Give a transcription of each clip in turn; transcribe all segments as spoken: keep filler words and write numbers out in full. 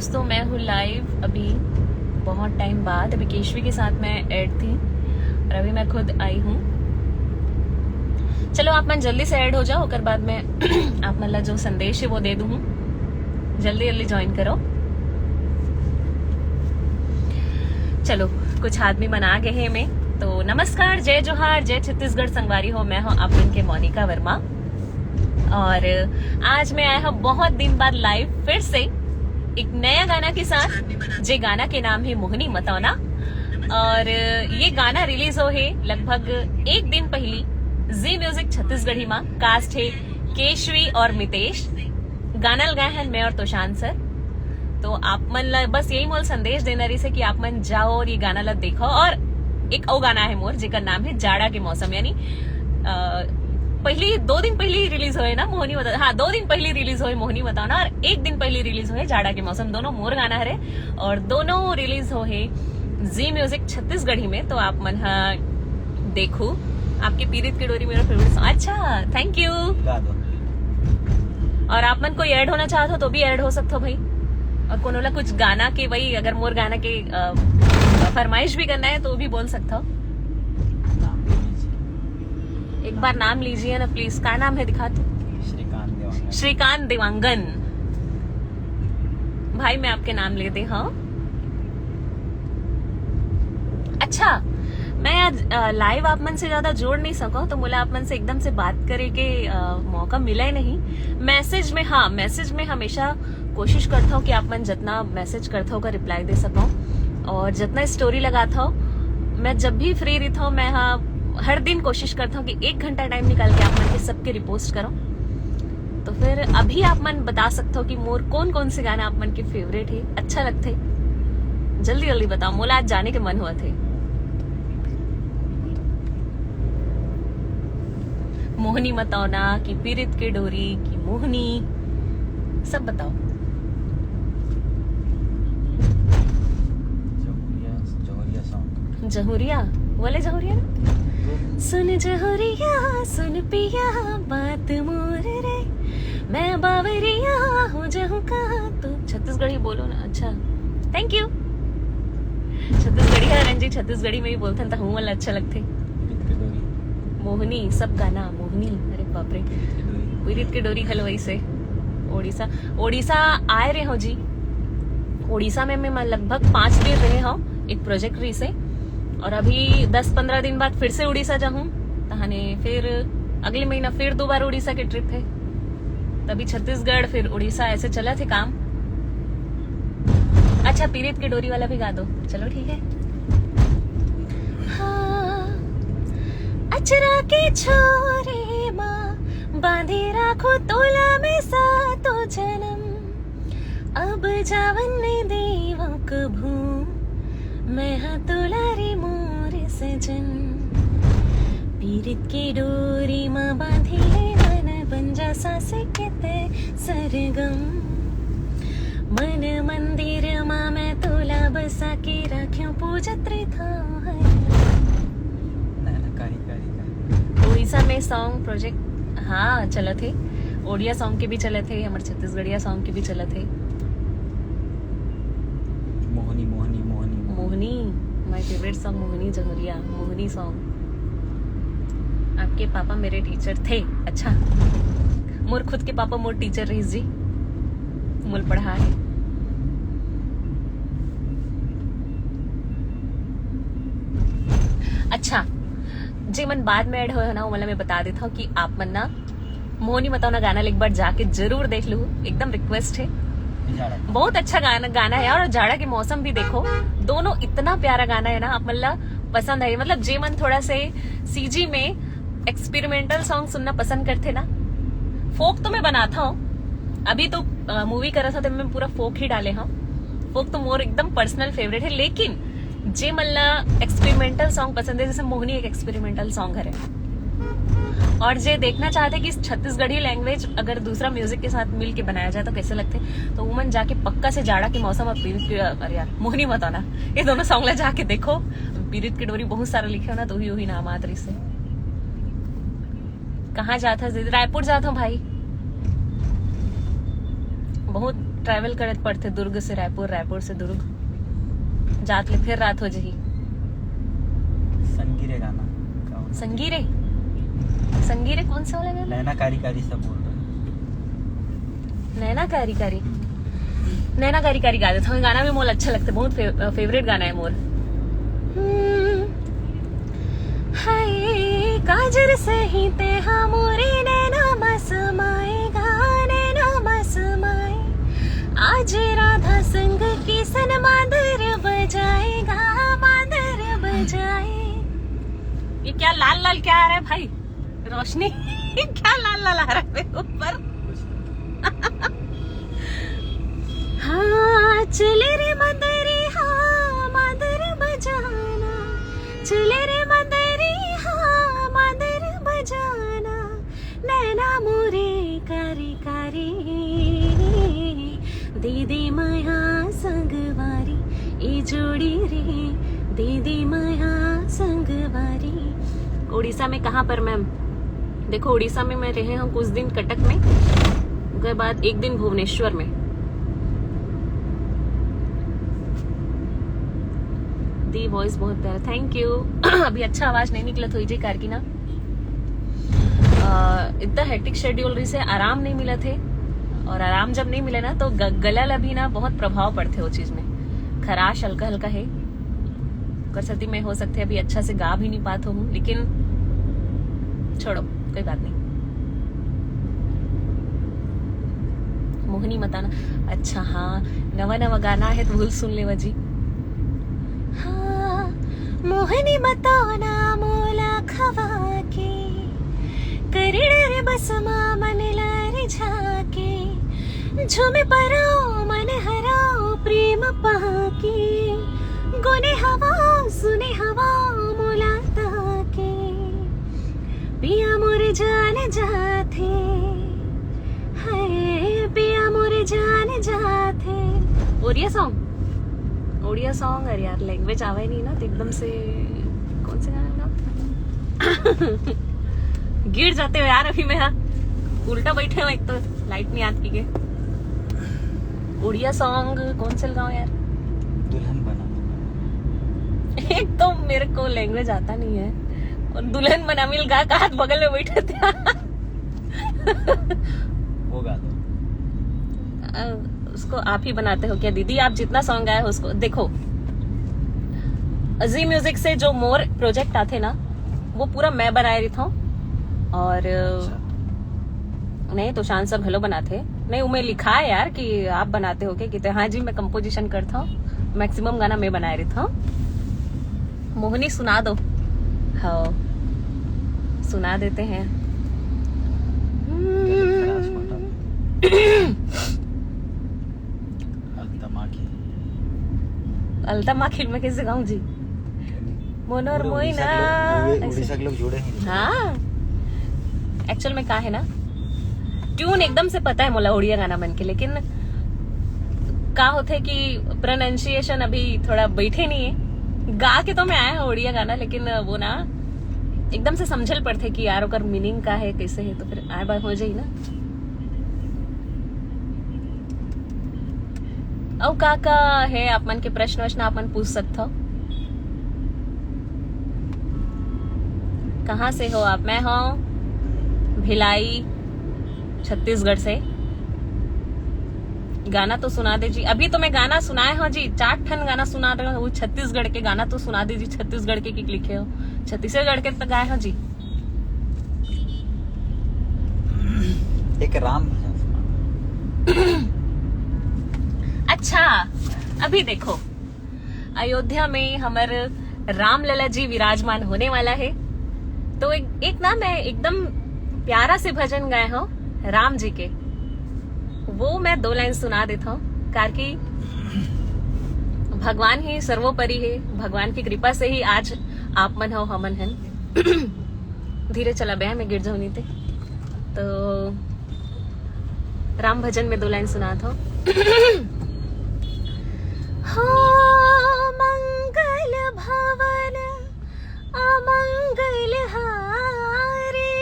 दोस्तों, मैं हूँ लाइव अभी बहुत टाइम बाद। अभी केशवी के साथ मैं ऐड थी और अभी मैं खुद आई हूँ। चलो, आप मन जल्दी से ऐड हो जाओ, ओकर बाद मैं आप मन ला जो संदेश है वो दे दूँ। जल्दी जल्दी ज्वाइन करो। चलो, कुछ आदमी मन आ गए हैं में। तो नमस्कार, जय जोहार, जय छत्तीसगढ़ संगवारी हो। मैं हूँ आप मन के मोनिका वर्मा और आज मैं आया हूँ बहुत दिन बाद लाइव फिर से एक नया गाना के साथ, जे गाना के नाम है मोहनी मतौना। और ये गाना रिलीज हो है लगभग एक दिन पहली जी म्यूजिक छत्तीसगढ़ी मा। कास्ट है केशवी और मितेश। गाना ल गाए हन मैं और तोशान सर। तो आप मन ला बस यही मोल संदेश देना रहिसे कि आप मन जाओ और ये गाना ला देखो। और एक और गाना है मोर, जेकर नाम है जाड़ा के मौसम, यानी अ, पहली, दो दिन पहली रिलीज होए ना मोहनी मतौना, हाँ, दो दिन पहली रिलीज होए मोहनी मतौना और एक दिन पहली रिलीज होए जाड़ा के मौसम, दोनों मोर गाना हरे और दोनों रिलीज हो है जी म्यूजिक छत्तीसगढ़ी में। तो आप मन हा देखो, आपके पीरित के डोरी मेरा फेवरेट सॉन्ग। अच्छा, थैंक यू। गा दो। और आप मन कोई ऐड होना चाहत हो तो भी ऐड हो सकते हो भाई। और कोनो ला कुछ गाना के, वही अगर मोर गाना के अ, फरमाइश भी करना है तो भी बोल सकते हो। नाम दे दीजिए। एक बार नाम लीजिए ना प्लीज। का नाम है, दिखा तू। श्रीकांत देवांगन। श्रीकांत देवांगन। भाई, मैं आपके नाम ले दे, हाँ। अच्छा, मैं आज लाइव आप मन से ज्यादा जोड़ नहीं सकूं, तो मोला आप मन से एकदम से बात करे के अ, मौका मिला ही नहीं। मैसेज में, हाँ, मैसेज में हमेशा कोशिश करता हूँ कि आप मन जितना मैसेज करता हो, ओकर रिप्लाई दे सकूं। और जितना स्टोरी लगाता हो, मैं जब भी फ्री रहता हूँ, मैं, हाँ, हर दिन कोशिश करता हूँ कि एक घंटा टाइम निकाल के आप मन के सबके रिपोस्ट करूँ। तो फिर अभी आप मन बता सकते हो कि मोर कौन कौन से गाना आप मन के फेवरेट है, अच्छा लगते। जल्दी जल्दी बताओ, मोला आज जाने के मन हुआ थे। मोहनी मतौना कि पीरित के डोरी कि मोहनी, सब बताओ। जहुरिया, जहुरिया सॉन्ग। जहुरिया, बोले जहुरिया ना? सुन जहुरिया, सुन पिया, बात मोर रे, मैं बावरिया हो जाऊं का तू। छत्तीसगढ़ी बोलो ना। अच्छा, थैंक यू। छत्तीसगढ़ी है रंजी, छत्तीसगढ़ी में ही बोलते हैं तो हूँ वाला अच्छा लगते। पीरित के डोरी। मोहनी, सब गाना मोहनी। अरे बाप रे, पीरित के डोरी। पीरित के डोरी घलो वैसे। ओडिशा, ओडिशा आए रहे हो जी। ओडिशा में मैं लगभग पाँच दिन रहे हो एक प्रोजेक्ट रही से, और अभी दस पंद्रह दिन बाद फिर से उड़ीसा जाऊँ। तहाने फिर अगले महीना फिर दो बार उड़ीसा के ट्रिप है, तभी छत्तीसगढ़ फिर उड़ीसा, ऐसे चला थे काम। अच्छा, पीरित के डोरी वाला भी गा दो, चलो ठीक है। हाँ, अचरा के छोरे मा बांधे राखो तोला में सातो जन्म, अब जावन नहीं देवो कभू मैं हा तोला रे मोर सजन। पीरित के डोरी मा बांधे मन बन जा सास के ते सरगम। मन मंदिर मा मैं तोला बसा के राख्यो पूजत रिथो हर। ना, ना, कारी, कारी, कारी। उड़ीसा में सॉन्ग प्रोजेक्ट, हाँ, चलत है। ओडिया सॉन्ग के भी चलत है, हमारे छत्तीसगढ़िया सॉन्ग के भी चलत है। Mohni, Mohni, Mohni, Mohni, my favorite song Mohni Jahuriya, Mohni song. आपके पापा मेरे टीचर थे। अच्छा, मोर खुद के पापा मोर टीचर रहीस जी, मोल पढ़ा है। अच्छा, जे मन बाद में ऐड होए हो ना, वो मन ला मैं बता देता हूँ कि आप मन ना मोहनी मतौना गाना ला एक बार जाके जरूर देख लो, एकदम रिक्वेस्ट है। जाड़ा। बहुत अच्छा गाना, गाना है। और जाड़ा के मौसम भी देखो, दोनों इतना प्यारा गाना है ना, आप मन ला पसंद है। मतलब जे मन थोड़ा से सीजी में एक्सपेरिमेंटल सॉन्ग सुनना पसंद करते ना, फोक तो मैं बनाता हूँ, अभी तो मूवी करा था तो मैं पूरा फोक ही डाले हाँ। फोक तो मोर एकदम पर्सनल फेवरेट है, लेकिन जे मन ला एक्सपेरिमेंटल सॉन्ग पसंद है, जैसे मोहनी एक एक्सपेरिमेंटल सॉन्ग है, और जे देखना चाहते कि छत्तीसगढ़ी लैंग्वेज अगर दूसरा म्यूजिक के साथ मिल के बनाया जाए तो कैसे लगते, तो वो मन जाके पक्का से जाड़ा के मौसम और पीरित के, अरे यार, मोहनी मतौना, ये दोनों सॉन्ग ला जाके देखो। पीरित के डोरी बहुत सारा लिखे हो ना, तो ही वही नाम आत रही से। कहाँ जात हस दीदी? रायपुर जात हूँ भाई। बहुत ट्रैवल करत पड़थे दुर्ग से रायपुर, रायपुर से दुर्ग, जात ले फिर रात हो जही। संगीरे गाना का होना? संगीरे, संगीरे कौन सा वाला गाना? नैना कारी कारी सब बोल रहे हैं। नैना कारी कारी, नैना कारी कारी गा देथंव। गाना भी मोला अच्छा लगथे, बहुत फेवरेट गाना है मोर। हम्म, हाय काजर सही ते हा मोरे नैना मसमाए गा, नैना मसमाए। आज राधा संग किसन मांदर बजाएगा, मांदर बजाए। ये क्या लाल लाल क्या आ रहा है भाई? रोशनी क्या लाल लाल आ रहा है मेरे ऊपर? हाँ चले रे मांदरी, हाँ मांदर बजाना, चले रे मांदरी, हाँ मांदर बजाना। नैना मोरे कारी कारी, दीदी माया संगवारी, ए जोड़ी रे, दीदी माया संगवारी। उड़ीसा में कहाँ पर मैम? देखो, उड़ीसा में मैं रहे हूँ कुछ दिन कटक में, उसके बाद एक दिन भुवनेश्वर में। दी वॉइस बहुत प्यारा, थैंक यू। अभी अच्छा आवाज नहीं निकलत होही जी, कारकी ना अ, इतना हेक्टिक शेड्यूल रहिसे, आराम नहीं मिलत हे। और आराम जब नहीं मिले ना, तो ग-, गला ला भी ना बहुत प्रभाव पड़थे वो चीज में। खराश हल्का हल्का है, ओकर सेती मैं हो सकथे अभी अच्छा से गा भी नहीं पात हूँ, लेकिन छोड़ो, कोई बात नहीं। मोहनी मताना, अच्छा हाँ, नवा नवा गाना है तो भूल सुन लेवा जी। हाँ, मोहनी मताना मोला खवा के, करिड़ा रे बसमा मन ला रिझा के, झूमे पराओ मन हराओ प्रेम पाके, गुने हवा सुने हवा मोला ताके, पिया मोर जान जाथे, हाय पिया मोर जान जाथे। उड़िया सॉन्ग, उड़िया सॉन्ग, अरे यार लैंग्वेज आवे नहीं ना, तो एकदम से कौन से गाना ना गिर जाते हो यार। अभी मैं हाँ उल्टा बैठे हूँ, एक तो लाइट नहीं आती के। उड़िया सॉन्ग कौन से लगाओ यार? दुल्हन बना। एक तो मेरे को लैंग्वेज आता नहीं है, और दुल्हन बना मिल गा का हाथ बगल में बैठे थे। वो गा दो। अ, उसको आप ही बनाते हो क्या दीदी? आप जितना सॉन्ग गाए हो उसको देखो, जी म्यूजिक से जो मोर प्रोजेक्ट आथे ना, वो पूरा मैं बनाए रहिथंव। और अच्छा। नहीं तो शान सर घलो बनाथे। नहीं, उमे लिखा है यार कि आप बनाते हो क्या, कि तो हाँ जी, मैं कंपोजिशन करता हूँ, मैक्सिमम गाना मैं बनाए रहिथंव। मोहनी सुना दो। हाँ, सुना देते हैं। अलता माखी। अलता माखी मैं कैसे गाऊं जी? मोनोर पूरे मोइना। उड़ीसा के लोग, पूरे ऐसे। उड़ीसा के लोग जुड़े हैं। हाँ, एक्चुअल में का है ना, ट्यून एकदम से पता है मोला उड़िया गाना मन के, लेकिन का होथे कि प्रोनाउंसिएशन अभी थोड़ा बैठे नहीं है। गा के तो मैं आया हूँ उड़िया गाना, लेकिन वो ना एकदम से समझल पड़थे कि यार ओकर मीनिंग का है, कैसे है, तो फिर आए बार हो जाई ना। अउ का का है आप मन के प्रश्न वश्न आप मन पूछ सकथव। कहाँ से हो आप? मैं हूँ भिलाई, छत्तीसगढ़ से। गाना तो सुना दे जी। अभी तो मैं गाना सुनाए हूँ जी, चार ठन गाना सुना रहे हूँ, वो छत्तीसगढ़ के। गाना तो सुना दे जी, छत्तीसगढ़ के की लिखे हो, छत्तीसगढ़ के तो गाए हो जी। एक राम भजन सुना। अच्छा, अभी देखो, अयोध्या में हमर रामलला जी विराजमान होने वाला है, तो एक, एक ना मैं एकदम प्यारा से भजन गाए हूँ राम जी के, वो मैं दो लाइन सुना देता हूँ, कारकी भगवान ही सर्वोपरि है। भगवान की कृपा से ही आज आप मन हो, हमन हन। धीरे चला बे, मैं गिर जाऊँ नहीं ते। तो राम भजन में दो लाइन सुना दो। हो मंगल भवन अमंगल हारी,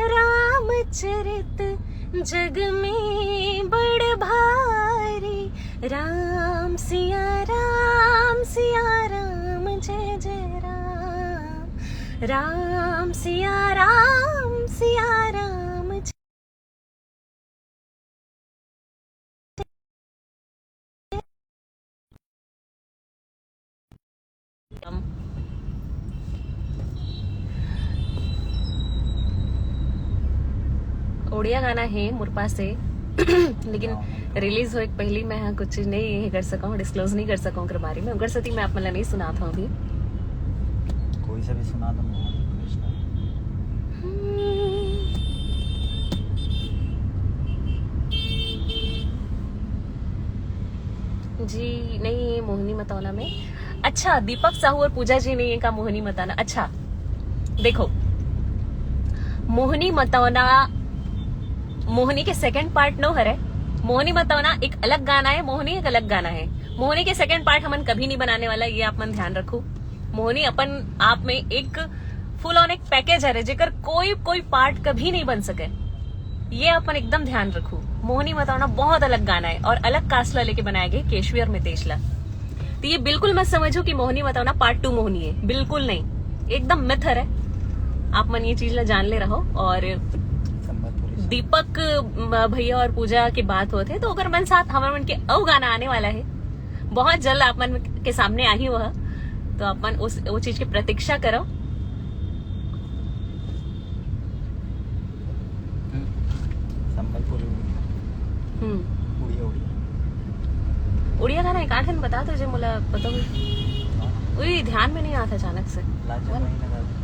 रामचरित जग में बड़ भारी, राम सिया राम सिया राम, जय जय राम, राम सिया राम सिया राम। ओड़िया गाना हे मोर पास हे, लेकिन रिलीज होए के पहिली मैं ह कुछ चीज नहीं ये कर सकूं, डिस्क्लोज नहीं कर सकूं ओकर बारे में। ओकर सेती मैं आप मन ला नहीं सुनात हूं अभी। कोई सा भी सुना दो, मोहन कृष्णा। जी नहीं, ये मोहनी मतौना में। अच्छा, दीपक साहू और पूजा जी नहीं है का मोहनी मतौना? अच्छा, देखो, मोहनी मतौना, मोहनी के सेकंड पार्ट नो हरे। मोहनी मतौना एक अलग गाना है, मोहनी एक अलग गाना है। मोहनी के सेकंड पार्ट हमन कभी नहीं बनाने वाला, ये आप मन ध्यान रखो। मोहनी अपन आप में एक फुल ऑन एक पैकेज हरे, जेकर कोई कोई पार्ट कभी नहीं बन सके। ये अपन एकदम ध्यान रखो। मोहनी मतौना बहुत अलग गाना है और अलग कास्ट ला लेके बनाया गया, केशवी और मितेश ला। तो ये बिल्कुल मत समझो कि मोहनी मतौना पार्ट टू मोहनी है, बिल्कुल नहीं, एकदम मिथ हरे। आप मन ये चीज ला जान ले रहो। और दीपक, म, भैया और पूजा की बात होत हे, तो ओकर मन साथ हमर मन के अउ गाना आने वाला है, बहुत जल्द आप मन के सामने आही वह, तो आप मन उस, वो चीज की प्रतीक्षा करो। संबलपुरी उड़िया। हम्म। उड़िया, उड़िया। उड़िया गाना एक आठ ठन बता दो, जे मोला पता हो। हाँ। उई, ध्यान में नहीं आता अचानक से। लाचा वन। माई लगा दो।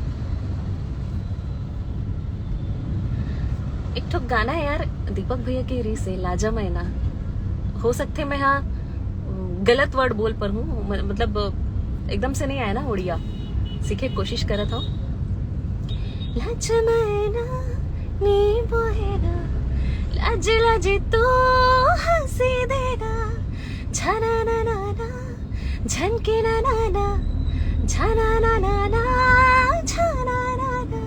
एक ठो गाना है यार, दीपक भैया के री से, लाजा मैना। हो सकथे मैं हाँ गलत वर्ड बोल पर हूँ, म-, मतलब एकदम से नहीं आया ना उड़िया, सीखे कोशिश करत हूँ। लाजा मैना नी बोहेना, लाज लाज तो हंसी देना, छना ना ना ना, झनके ना ना ना, छना ना ना ना, छना ना ना।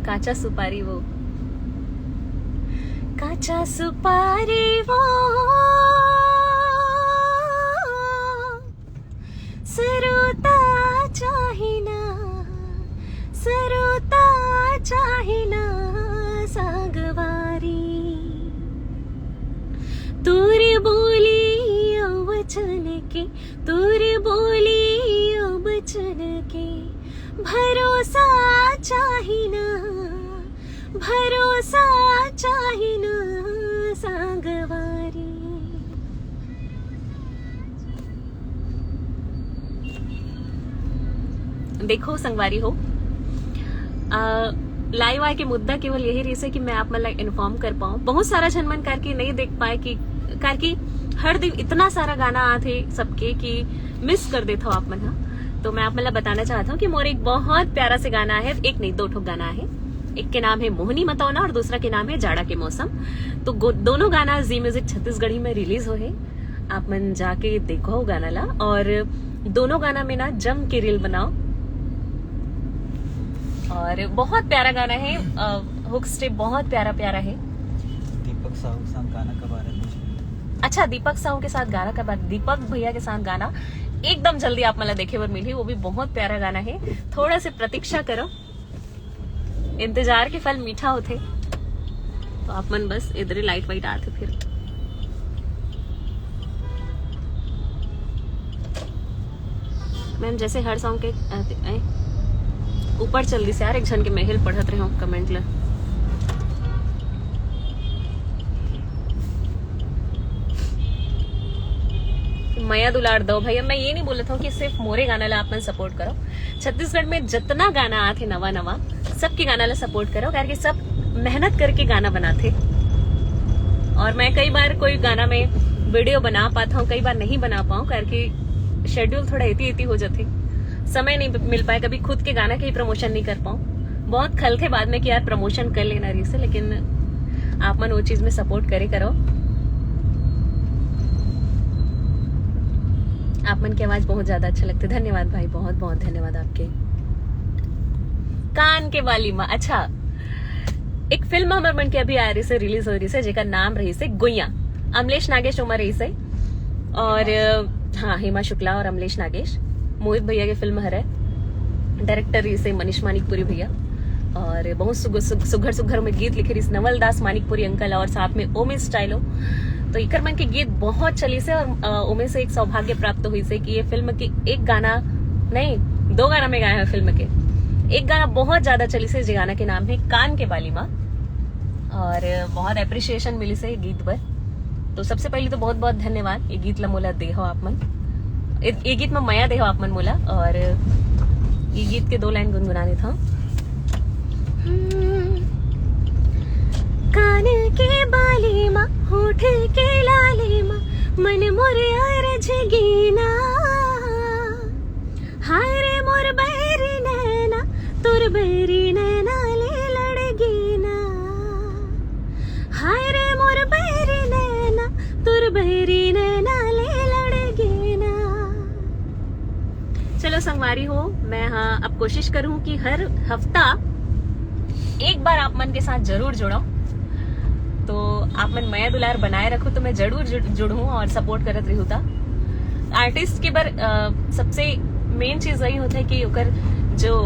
काचा सुपारी वो, काचा सुपारी वो, सरोता चाहिना, सरोता चाहिना सागवारी। तोर बोली अउ वचन के, तोर बोली अउ वचन के भरोसा चाहिना, भरोसा चाहिना सागवारी। देखो संगवारी हो, लाइव आए के मुद्दा केवल यही रहिसे कि मैं आप मन ला इन्फॉर्म कर पाऊँ। बहुत सारा झन मन करके नहीं देख पाए कि करके हर दिन इतना सारा गाना आथे सबके कि मिस कर देथव आप मन हा। तो मैं आप मन ला बताना चाहत हूँ कि मोर एक बहुत प्यारा से गाना है, एक नहीं, दो ठो गाना है। एक के नाम है मोहनी मतौना और दूसरा के नाम है जाड़ा के मौसम। तो गो-, दोनों गाना जी म्यूजिक छत्तीसगढ़ी में रिलीज होए हे। आप मन जाके देखो गाना ला, और दोनों गाना में ना जम के रील बनाओ। और बहुत प्यारा गाना है, हुक स्टेप बहुत प्यारा प्यारा है। दीपक साहू के साथ गाना कब आ रहा है? अच्छा, दीपक साहू के साथ गाना कब आ, दीपक भैया के साथ गाना एकदम जल्दी आप मन ला देखे बर मिलही, वो भी बहुत प्यारा गाना है। थोड़ा से प्रतीक्षा करो, इंतजार के फल मीठा होथे। तो आप मन बस इधरे लाइट वाइट आथे फिर। मैम, जैसे हर सॉन्ग के, अ, ए, ऊपर चल दिस यार, एक झन के मेहिल पढ़त रहे हो कमेंट ला। मया दुलार दो भैया, मैं ये नहीं बोलत हूँ कि सिर्फ मोरे गाना ला आप मन सपोर्ट करो। छत्तीसगढ़ में जितना गाना आथे नवा नवा, सबके गाना ला सपोर्ट करो, करके सब मेहनत करके गाना बनाथे। और मैं कई बार कोई गाना में वीडियो बना पाता हूँ, कई बार नहीं बना पाऊँ, करके शेड्यूल थोड़ा इति इति हो जाथे, समय नहीं मिल पाए, कभी खुद के गाना के ही प्रमोशन नहीं कर पाऊँ। बहुत खलथे बाद में कि यार प्रमोशन कर लेना रहिसे, लेकिन आप मन वो चीज में सपोर्ट करे करो। आप मन के आवाज बहुत ज्यादा अच्छा लगथे। धन्यवाद भाई, बहुत बहुत धन्यवाद आपके। कान के बाली मा, अच्छा, एक फिल्म हमर मन के अभी आ रही से, रिलीज हो रही से, जेकर नाम रही से गुइया। अमलेश नागेश ओमा रही से, और हाँ, हेमा शुक्ला और अमलेश नागेश, मोहित भैया के फिल्म हरे। डायरेक्टर रही से मनीष मानिकपुरी भैया, और बहुत सुग-, सुग-, सुघर सुघर में गीत लिखे रही से नवल दास मानिकपुरी अंकल और साथ में ओमे स्टाइलो। तो इकर मन के गीत बहुत चली से, और अ, ओमे से एक सौभाग्य प्राप्त हुई से कि ये फिल्म के एक गाना नहीं, दो गाना में गाए हैं फिल्म के। एक गाना बहुत ज्यादा चली से, जे गाना के नाम है कान के बाली मा, और बहुत अप्रिसिएशन मिली से ये गीत बर। तो सबसे पहले तो बहुत बहुत धन्यवाद, ये गीत ला मोला दे हो आप मन, ये ये गीत में मया दे हो आप मन मोला। और ये गीत के दो लाइन गुनगुना देता हूँ। हम्म, कान के बाली मा, होठ के लाली मा, मन मोर अरज गीना। हाय रे मोर बैरी नैना, तोर बैरी नैना ले लड़ गीना। हाय रे मोर बैरी नैना, तोर बैरी नैना ले लड़ गीना। चलो संगवारी हो, मैं हाँ अब कोशिश करूँ कि हर हफ्ता एक बार आप मन के साथ जरूर जुड़ो। तो आप मन मया दुलार बनाए रखो, तो मैं जरूर जुड़, जुड़ूँ और सपोर्ट करत रहूँ। ता आर्टिस्ट के बर अ, सबसे मेन चीज वही होता है कि ओकर जो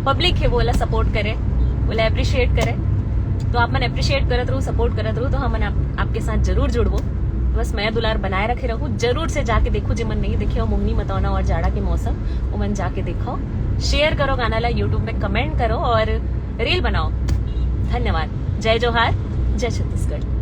पब्लिक है वो वाला सपोर्ट करे, वो वाला अप्रिशिएट करे। तो आप मन अप्रिशिएट करत रहू, सपोर्ट करत रहू, तो हमन आप, आपके साथ जरूर जुड़बो। बस मया दुलार बनाए रखे रहू, जरूर से जाके देखू, जे मन नहीं देखे हो मोहिनी मतौना और जाड़ा के मौसम, वो मन जाके देखो, शेयर करो गाना ला, यूट्यूब पे कमेंट करो और रील बनाओ। धन्यवाद। जय जोहार, जय छत्तीसगढ़।